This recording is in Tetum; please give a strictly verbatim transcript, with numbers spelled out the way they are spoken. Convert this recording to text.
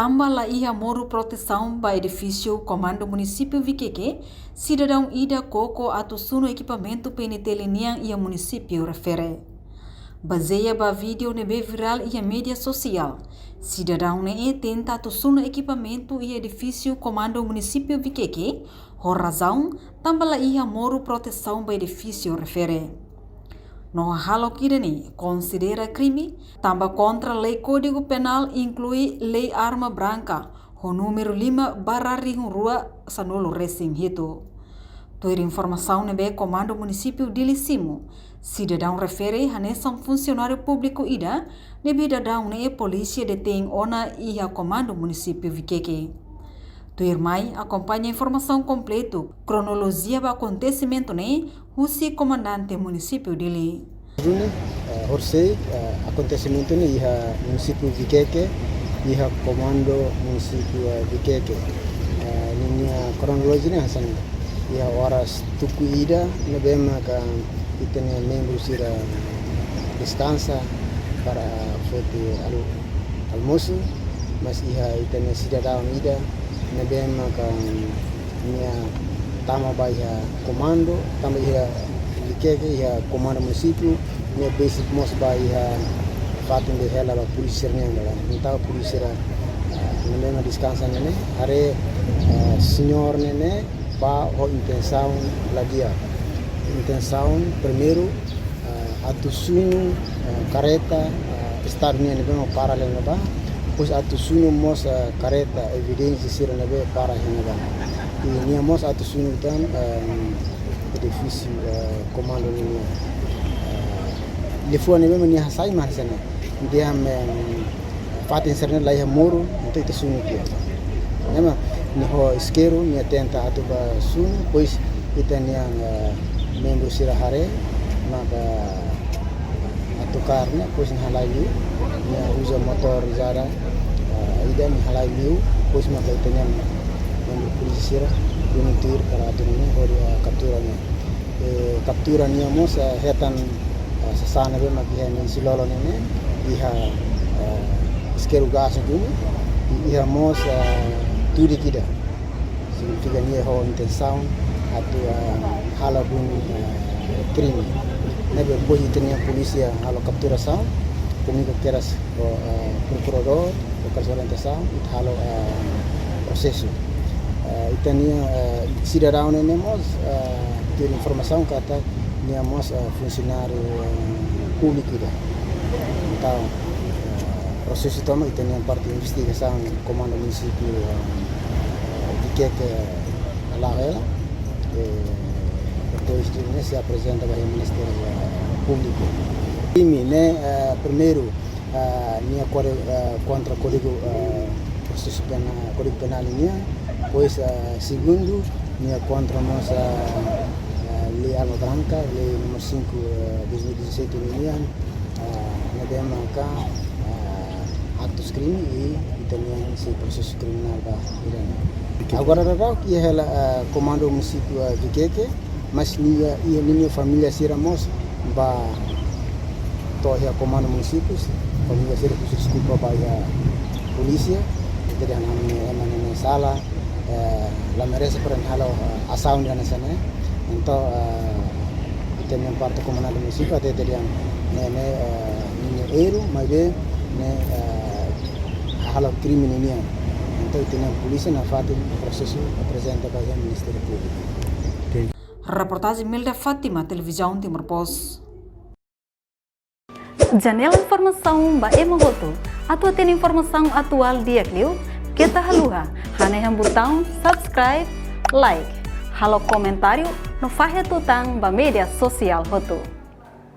Tanba la iha moru protesaun ba edifísiu Komandu Munisípiu Vikeke, sidadaun ida koko atu sunu ekipamentu P N T L nian iha munisípiu refere. Bazeia ba vídeo ne'ebé virál iha média sosiál, sidadaun ne'e tenta atu sunu ekipamentu iha edifísiu Komandu Munisípiu Vikeke, ho razaun tanba la iha moru protesaun ba edifísiu refere. No hahalok ida-ne'e konsidera krime, tanba kontra lei Kódigu Penál, inklui lei arma branka, ho númeru lima barra rihun rua sanulu resin hitu. Tuir informasaun ne'ebé Komandu Munisípiu Dili simu, sidadaun refere hanesan funsionáriu públiku ida, ne'ebé daudaun ne'e polísia detein ona iha Komandu Munisípiu Vikeke. Tuirmai, akompaña informasaun kompletu, kronolojia ba akontesimentu ne'e, husi Komandante Munisípiu Dili. Duni, eh, horisehik, eh, akontesimentu ne'e iha munisípiu Vikeke, iha Komandu Munisípiu, eh, Vikeke. Eh, ninia kronolojia ne'e hanesan ne'e. Iha oras tuku ida ne'ebé maka ita-nia membru sira deskansa para foti al-, almosu, mas iha ita-nia sidadaun ida ne'ebé maka nia tama ba iha komandu, tama iha Vikeke, iha komandu munisípiu, nia besik mós ba iha fatin ne'ebé hela ba polísia sira-nian. Entaun polísia sira, ah, ne'ebé mak deskansa ne'e, haree, ah, señór ne'e, ne'e ba ho intensaun la di'ak. Intensaun primeiru, ah, atu sunu, ah, karreta, ah, Estadu nian ne'ebé para iha ne'ebá, depois atu sunu mós, ah, karreta evidénsia sira ne'ebé para iha ne'ebá. I nia mós atu sunu tan, ah, edifísiu, ah, komandu nian. Ah, liafuan ne'ebé mak nia hasai mak hanesan ne'e. Dehan, em, fatin sira-ne'e la iha moru, entaun ita sunu tiha. Ne'e mak, nia ho iskeru, nia tenta atu ba sunu, depois ita-nia, eh, membru sira haree, maka atu karne, depois nia halai liu, nia uza motorizada, eh, ida nia halai liu, depois maka ita-nia membru polísia sira, duni tuir para atu nia, hodi, eh, kaptura nia. Eh, kaptura nia mós, eh, hetan, eh, sasán ne'ebé mak iha nia isin-lolon ne'e, iha, eh, iskeru gás duni, i iha mós, eh, tudik ida. Signifika nia ho intensaun atu, eh, halo duni, eh, krime. Ne'ebé depois ita-nia polísia halo kapturasaun, komunika kedas ho, eh, prokuradór, ho kedas orientasaun, ita halo, eh, prosesu. Eh, ita-nia, eh, sidadaun ne'e mós, eh, tuir informasaun katak nia mós, eh, funsionáriu, eh, públiku ida. Entaun, eh, prosesu tomak ita-nia parte investigasaun, komandu munisípiu, eh, Vikeke, eh, la hela, eh, depois de ne'e sei aprezenta ba Ministériu, eh, Públiku. Krime ne'e, eh, primeiru, ah, nia kódigu, ah, kontra kódigu, ah, prosesu pena-, Kódigu Penál nian. Depois, ah, segundu, nia kontra mós, ah, ah, lei arma branka, lei númeru sinku, ah, dois mil e dezassete nian. Ah, ne'ebé maka, ah, aktus krime i ita-nian sei prosesu kriminál ba ida-ne'e. Agora daudaun iha hela, ah, komandu munisípiu, ah, Vikeke, mas nia, iha ninia família sira mós ba to'o iha komandu munisípiu, família sira husu deskulpa ba iha polísia, ita dehan ami ema ne'e sala, eh, la merese para halo, eh, asaun ida hanesan ne'e. Entaun, eh, ita-nia parte komandu munisípiu, ita dehan ne'e, ne'e, eh, ninia erru, maibé ne'e, eh, halo krime ninian. Entaun ita-nia polísia nafatin prosesu aprezenta ba iha Ministériu Públiku. Reportajen Milda Fátima, Televizaun Timor Post. Janela informasaun ba ema hotu. Atu hatene informasaun atuál di'ak liu, keta haluha hanehan butaun subscribe, like, halo komentáriu no fahe tutan ba média sosiál hotu.